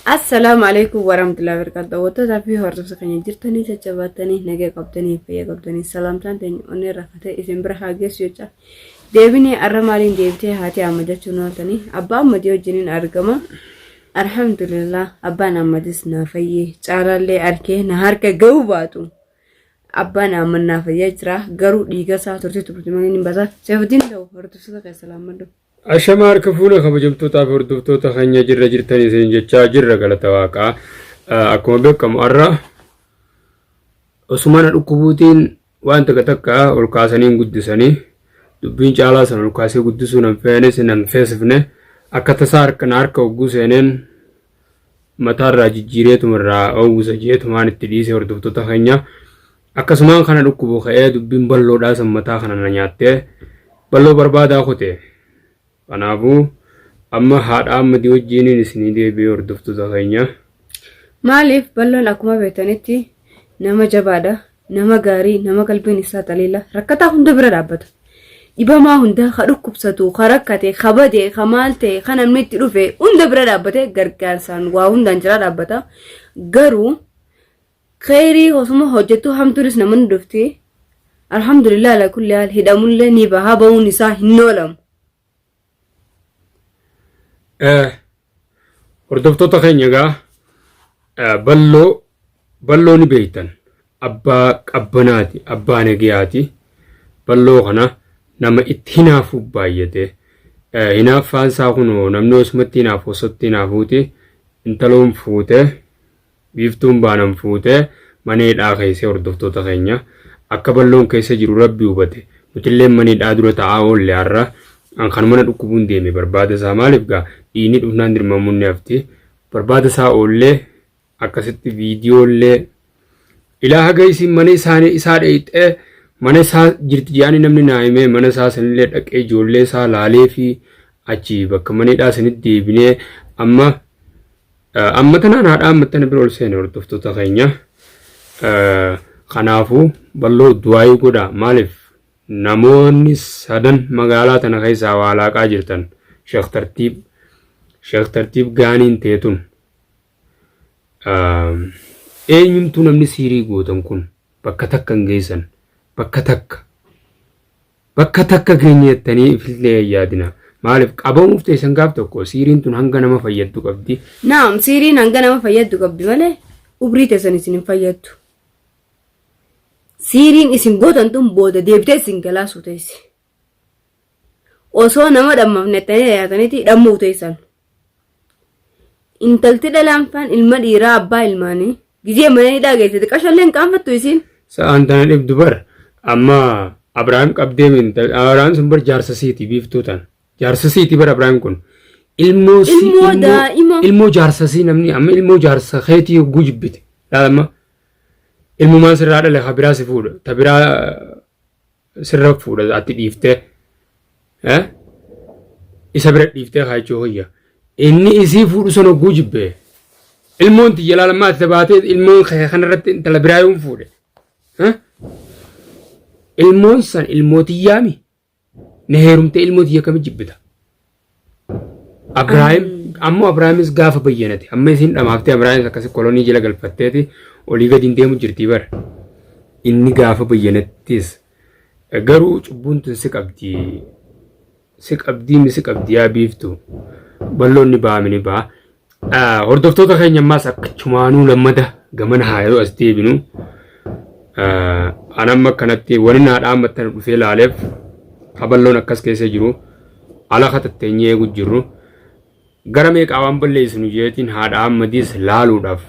Assalaamu alaikum warahmatullahi wabarakatuh. Daawwattootaa fi hordoftoota keenya jirtanii jajjabaatanii nagaa qabdanii fayyaa qabdanii salaamtaan teenya onnee irraa katee isin bira haa geessu jecha deebinee arra maaliin deebitee haati amma jechuun ooltanii abbaa ammadii wajjiniin argama. Alhamdulillah abbaan ammadis naa fayyee caalaallee arkee na harka ga'uu baatu. Abbaan amman naa fayyee jira garuu dhiiga isaa turte turte malee ni basa. Seefuddin ta'u hordoftoota keessa salaamadhu. Ashama harka fuune kabajamtootaa fi hordoftoota keenya jirra jirtanii isin jechaa jirra galata waaqaa. Akkuma beekamu har'a osuma na dhukkubuutiin waan takka takka ol kaasanii hin guddisanii dubbiin caalaa sana ol kaasee guddisuu nan feenes nan feesifne akka tasaa harka na harka hogguu seeneen mataarraa jijjiireetuma irraa oowwisa jeetumaan itti dhiise hordoftoota keenya. Akkasumaan kana dhukkubu ka'ee dubbiin balloodhaa san mataa kana na nyaattee balloo barbaadaa kute. Kanaafuu amma haadha Ahmadi wajjiiniin isinii deebi'ee hordoftoota keenya. Maaliif balloon akkuma beektanitti nama jabaadha, nama gaarii, nama qalbiin isaa xaliila, rakkataa hunda bira dhaabbata. Dhibamaa hunda ka dhukkubsatu, ka rakkate, ka bade, ka maal ta'e, ka namni itti dhufe hunda bira dhaabbate gargaarsaan waa hundaan jira dhaabbata. Garuu Kheyrii osuma hojjettuu hamtuunis namani dhufti. Alhamdulillah ala kulli haal hidhamullee ni baha bahuun isaa hin oolamu. Hordoftoota keenya egaa balloo balloo ni beektan abbaa qabbanaati abbaa nagayaati balloo kana nama itti hinaafuuf baay'ate hinaaffaan isaa kunoo namni osumatti hinaafu osotti hinaafuuti intaloon fuute Biiftuun baanan fuutee mana hidhaa keessee hordoftoota keenya akka balloon keessa jiru rabbi hubate nutilleen mana hidhaa dura ta'aa oolle har'a an kan mana dhukkubuun deeme barbaada isaa maaliif gaa dhiigni dhufnaan dirmamuun ni hafti barbaada isaa oollee akkasitti viidiyoollee ilaa haga isin mana isaanii isaa dheeyxee mana isaa jirti jedhanii namni naa himee mana isaa sanillee dhaqee ijoollee isaa laalee fi achi bakka mana hidhaa sanitti deebinee amma Amma tanaan haadha amma tana bira ol seene hordoftoota keenya. Kanaafuu balloo du'aayii godhaa maaliif namoonni sadan magaalaa tana keessaa waa laaqaa jirtan Sheekh Tartiib Sheekh Tartiib gaaniin teetun eenyumtuu namni siirii gootan kun bakka takka hin geessan bakka takka Bakka takka geenye jettanii ifillee hin yaadina. Maaliif qabamuuf teessan gaaf tokko siiriin tun hanga nama fayyaddu qabdi. Naam, siiriin hanga nama fayyaddu qabdi malee umrii teessan isin hin fayyaddu. Siiriin isin gootan tun booda deebitee isin galaasuu teessi. Osoo nama dhammafne jettanii yaadaniiti dhammuu teessan. Intalti dhalaan faan ilma dhiiraa abbaa ilmaanii gizee mana hidhaa geessite qashallee hin qaanfattu isiin. Sa'aan tana dhibdu bar amma Abrahaam qabdee minta Abrahaam sun bar jaarsa siiti biiftuu tana jaarsa siiti bar Abrahaam kun ilmoo si Ilmoo daa'ima. ilmoo jaarsa sii namni amma ilmoo jaarsa keetii hogguu jibbite laala amma ilmumaan sirraa dhale ka biraa si fuudha ta biraa sirra fuudha ati dhiiftee eh? Isa bira dhiiftee haa jechuu hoyya inni isii fuudhu san hogguu jibbee ilmoon tiyya laalammaa ati tabaatee ilmoon kee kanarratti intala biraa yoon fuudhe eh? Ilmoon san ilmoo tiyyaami na heerumtee ilmoo tiyya akkami jibbita? Abrahaam ammoo Abrahaamis gaafa bayyanate amma isiin dhamaaftee Abrahaamis akkasi kolonii jala galfatteeti olii gadi hin deemu jirtii bara. Inni gaafa bayyanattis garuu cubbuun tun si qabdi si qabdii mi si qabdi yaa biiftu balloon ni ba'a mi ni ba'a. Hordoftoota keenya ammaas akkachumaanuu lammada gamana haa yeroo as deebinu. An amma akkanatti wani naa dhaammattan dhufee laaleef kaballoon akkas keessa jiru ala katatteenyee eegu jirru gara meeqaa waan balleessinu jeetiin haadha ammadiis laaluudhaaf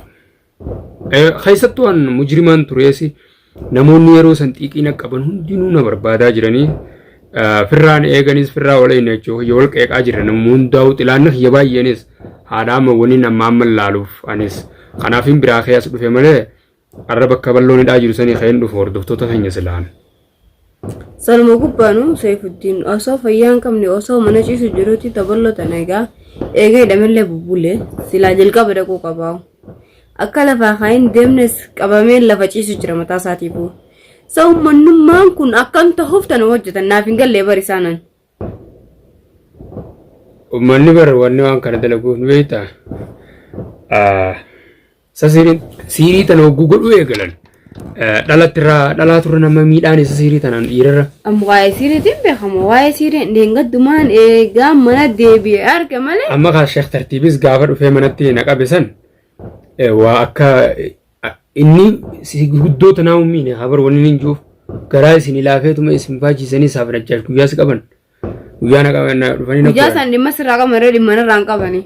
Keessattuu an mujrimaan tureesi namoonni yeroo san xiiqii na qaban hundinuu na barbaadaa jiranii firraan eeganis firraa wal eegna jechuun kiyya wal qeeqaa jirra namuma hundaa'u xilaanni kiyya baay'eenis haadha amma waniin amma amma laaluuf anis kanaafin biraa kee as dhufe malee arra bakka balloon hidhaa jiru sanii ka'een dhufu hordoftoota keenya silaan. Sanuma gubbaanu Seefuddiin osoo fayyaa hin qabne osoo mana ciisu jirutti taballo tana egaa eega hidhamellee bubbule silaa jalqaba dhaquu qabaa. Akka lafaa ka'een deemnes qabamee lafa ciisu jira mataa isaatiifuu. Sa ummannummaan kun akkam tahuuf tana hojjetan naaf hin gallee bari isaanan. Uummanni bar wanni waan kana dalaguuf ni beektaa? Isa siiriin siirii tana hogguu godhuu eegalan dhalatti irraa dhalaa turre nama miidhaan isa siirii tanaan dhiirarra. Amma waa'ee siiriitiin beekama. Waa'ee siiriin dheengaddumaan eegaa mana deebi'e arge malee. Amma kaa sheekh tartiibis gaafa dhufee manatti na qabe san waa akka inni guddoo tanaa ummiine habar wanni hin jiruuf garaa isin laafeetuma isin faachiisanii isaaf najjaash guyyaa si qaban. Guyyaa na qaban na dhufanii na Guyyaa san dhimma sirraa qaban irra dhimma narraa hin qabani.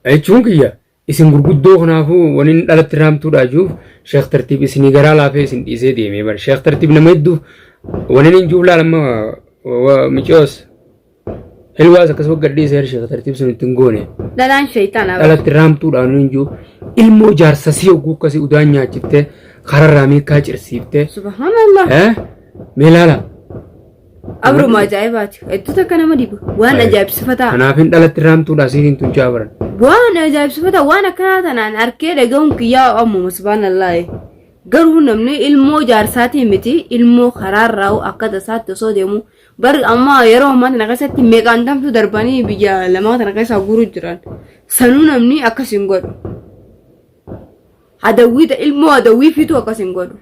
Jechuun kiyya isin gurguddoo kanaafuu waniin dhalatti raamtuudhaa jiruuf sheekh tartiib isinii garaa laafee isin dhiisee deemee bara sheekh tartiib nama hedduuf waniin hin jiruuf laala amma micoos hilwaas akkasuma gadhiisee sheekh tartiib sun ittiin goone. Dhalaan shayitaana. Dhalatti raamtuudhaan hin jiru ilmoo jaarsasii hogguu akkasii udaan nyaachiftee kararraa meekaa cirsiiftee. Subhaanallah. Mee laala. Abruma ajaa'ibaati. Hedduu takka nama dhiba. Waan ajaa'ibsifataa. Kanaaf hin dhalatti raamtuudha siiriin tun jaabaran. Waan ajaa'ibsifataa waan akkanaa tanaan arkee dhaga'uun kiyyaa ammuma subhaanallah. Garuu namni ilmoo jaarsaatii miti ilmoo karaarraa akka tasaatti osoo deemu bar amma yeroo ammaa tana keessatti meeqaan tamtu darbanii biyya lamaa tana keessaa guuruu jiran. Sanuu namni akkas hin godhu. Adawwii ilmoo adawwii fiitu akkas hin godhu.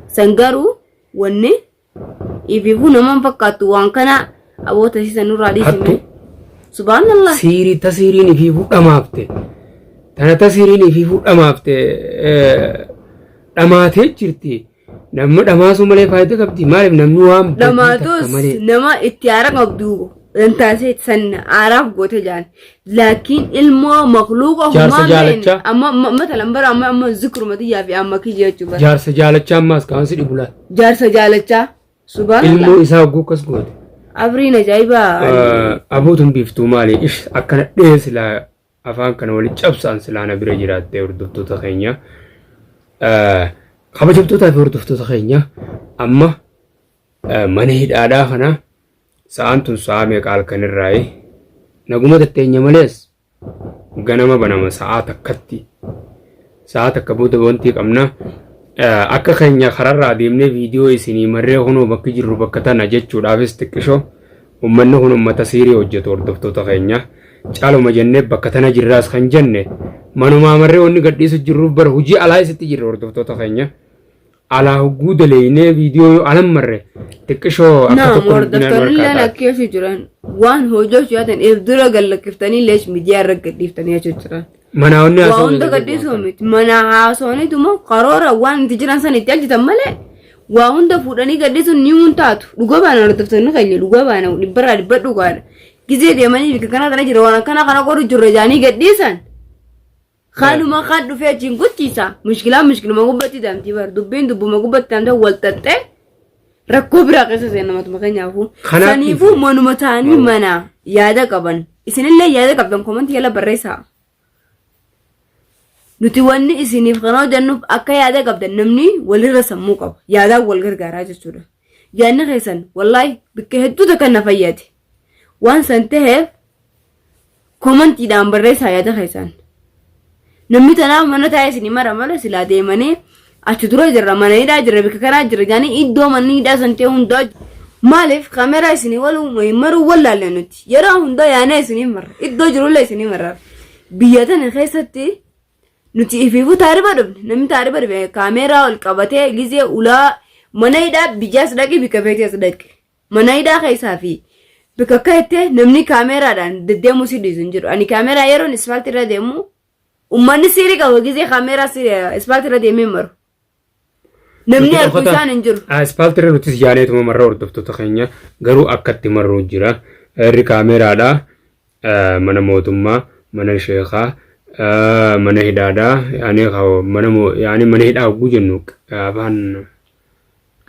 San garuu wanni Ifiifuu nama hin fakkaattu waan kana aboota isiisan nurraa dhiisime. Hattu. Subhaanallah. Siirii ta siiriin ifiifuu dhamaafte. Tana ta siiriin ifiifuu dhamaafte dhamaatee jirti. Namni dhamaasuu malee faayidaa qabdi. Maaliif namni waan badii takka Dhamaatus malee. nama itti aara qabdu dantaasee san aaraaf goote jaan. Laakiin ilmoo makluuqa Jaarsa humaa jaalachaa. amma matalan bara amma amma zikruma tiyyaa fi amma kiyya jechuudha. Jaarsa jaalachaa ammaas kaan si dhibu laata. Jaarsa jaalachaa. Subhaanallah. Ilmoo isaa hogguu akkas goote. Abriin ajaa'ibaa. Abootuun biiftuu maali? Ish akkana dhee silaa afaan kana wali cabsaan silaa na bira jiraattee hordoftoota keenya. Kabajamtootaa fi hordoftoota keenya amma mana hidhaadhaa kana sa'aan tun sa'a meeqa halkan irraayi naguma tatteenya malees ganama banama sa'aa takkatti sa'aa takka booda wanti qabna akka keenya kararraa deemnee viidiyoo isinii marree kunoo bakki jirru bakka tana jechuudhaafis xiqqishoo ummanni kun ummata siirii hojjetu hordoftoota keenya caaluma jennee bakka tana jirraas kan jenne manumaa marree wanni gadhiisu jirruuf bara hojii alaa isitti jirra hordoftoota keenya. Alaa hogguu daleeynee viidiyoo yoo alan marre xiqqishoo akka Naam tokko dubbiin hordoftoonni harkaa illeen taate. akka jechuu jiran waan hojjechuu yaatan if dura gallakkiftanii leesh miidiyaa irra gadhiiftanii jechuu jiran. Manaa onni Waa haasa'uu hunda dandeenya gadhiisuu miti. Mana haasawaniituma karoora waan itti jiran san itti hojjetan malee waa hunda fuudhanii gadhiisuun ni hun taatu. Dhuga baana hordoftoonni keenya dhuga baana dhibbarraa dhibba dhugaadha. Gizee deemanii bikka kanaa kana jira waan akkanaa kana godhu jirra jaanii gadhiisan. Kanuma kan dhufee achiin guchiisa. Mushkilaan mushkiluma gubbatti daamtii bar dubbiin dubbuma gubbatti daamtee wal xaxxee rakkoo biraa keessa seena matuma keenyaafuu. Kanaaf Saniifuu manuma ta'anii mana yaada qaban. Isinillee yaada qabdan komantii jala barreessaa. Nuti wanni isiniif kan hojjennuuf akka yaada qabdan namni walirra sammuu qaba. Yaadaan wal gargaaraa jechuudha. Yaadni keessan wallaahi bakka hedduu takka na fayyade. Waan san ta'eef Komantiidhaan barreessaa yaada keessan. Namni tanaaf mana taa'ee isin mara malee silaa deemanii achi dura jirra mana hidhaa jirra bakka kanaa jirra jedhanii iddoo manni hidhaa san ta'e hundaa maaliif kaameraa isinii wal maruu wallaalle nuti yeroo hundaa yaanee isinii marra iddoo jirullee isinii marra biyya tana keessatti nuti ifiifuu taariba dhufne namni taariba dhufe kaameraa ol qabatee gizee ulaa mana hidhaa biyyaas dhaqi bikka feetees dhaqi. Mana hidhaa keessaa fi bakka akka jettee namni kaameeraadhaan deddeemuu si dhiisu hin jiru. Ani kaameeraa yeroon ispaaltii irra deemu uummanni siirii qaba gizee kaameeraa ispaaltii irra deemee maru. Namni Nuti argu dhokata- isaan hin jiru. Ispaaltii irra nutis yaaneetuma marra hordoftoota keenya garuu akka itti marru jira. Irri kaameeraadha. Mana mootummaa, mana sheekaa, mana hidhaadha. Yaani mana yaani mana hidhaa hogguu jennu afaan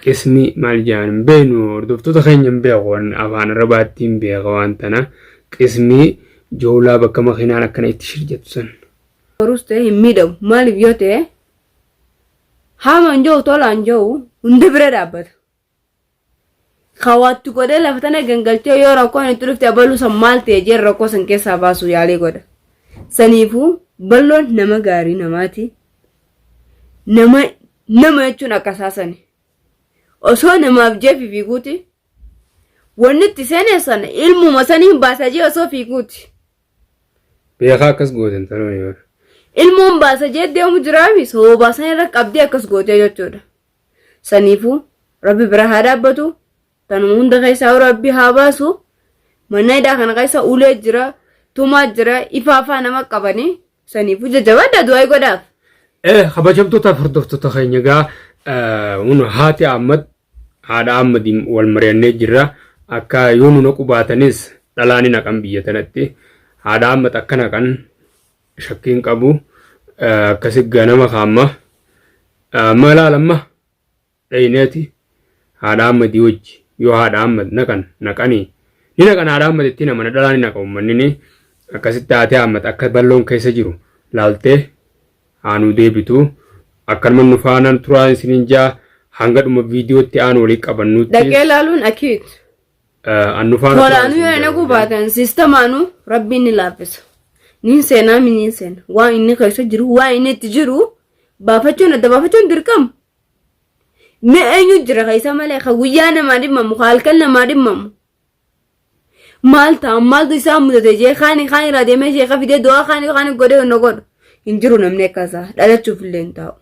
Qismii maal jedhan hin beeknu hordoftoota keenya hin beeku waan afaan arabaatti hin beeka waan tana qismii joolaa bakka makiinaan akkana itti shirjattu san. Borus ta'e hin miidhamu maaliif yoo ta'e haama hin jiru tola hin jiru hunda bira dhaabbata. Kawaatti godhee lafa tana gangalchee yoo rakkoon itti dhufte abaluu san maal ta'e jee rakkoo san keessaa baasu yaalii godha. Saniifuu balloon nama gaarii namaati. Nama Nama jechuun akka isaa sani. Osoo namaaf jee fiiguuti. Wanni itti seene sana ilmuma saniin baasa jee osoo fiiguuti. Beekaa akkas goote intaloon yoo. Ilmoon baasa jee deemu jiraami soobaa san irra qabdee akkas gootee jechuudha. Saniifuu rabbi bira haa dhaabbatu tanuma hunda keessaa rabbi haa baasu mana hidhaa kana keessa ulee jira tumaa jira ifaafaa nama qabanii saniifuu jajjabaadhaa du'aa godhaaf. Kabajamtoota fi hordoftoota keenya egaa haati Ahmad haadha Ahmadiin wal mari'annee jirra. Akka yoo nu naqu baatanis dhalaa ni naqan biyya tanatti. Haadha Ahmad akka naqan shakkiin qabu. Akkasi ganama kaamma. Amma ilaala amma dhayneeti haadha Ahmadii wajji yoo haadha Ahmad naqan naqanii ni naqan haadha Ahmad ittiin amana dhalaa ni naqa uummanni ni akkasitti haati Ahmad akka balloon keessa jiru laaltee haa nu deebitu akkanuma nu faanaan turaa isiniin jaa hanga dhuma viidiyootti aanu walii qabannutti Dhaqee laaluun akiit. an nu faana turaa Tolaanuu isiniin yoo jaa. naquu baatan siistamaanuu rabbiin ni laaffisa. Niin seenaa mi niin seena. Waan inni keessa jiru waan inni itti jiru baafachuun adda baafachuun dirqama. Mee eenyu jira keessa malee ka guyyaa namaa dhimmamu ka halkan namaa dhimmamu. Maal ta'a maaltu isaan mudate jee kaani kaan irraa deemee sheeka fidee du'aa kaani kaani godhee na godhu hin jiru namni akka isaa dhalachuuf illee hin taa'u.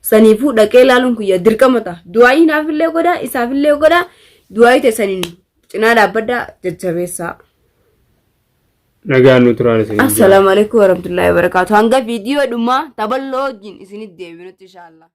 Saniifuu dhaqee ilaaluun kiyya dirqama ta'a. Du'aayii naaf illee godhaa isaaf illee godhaa du'aayii teessaniin cinaa dhaabbadhaa jajjabeessaa. Nagaan nu turaan isiniin jaa. Assalaamu alaikum warahmatullahi wabarakatuh. Hanga viidiyoo dhumaa taballoo wajjin isinitti deebinutti inshaallah.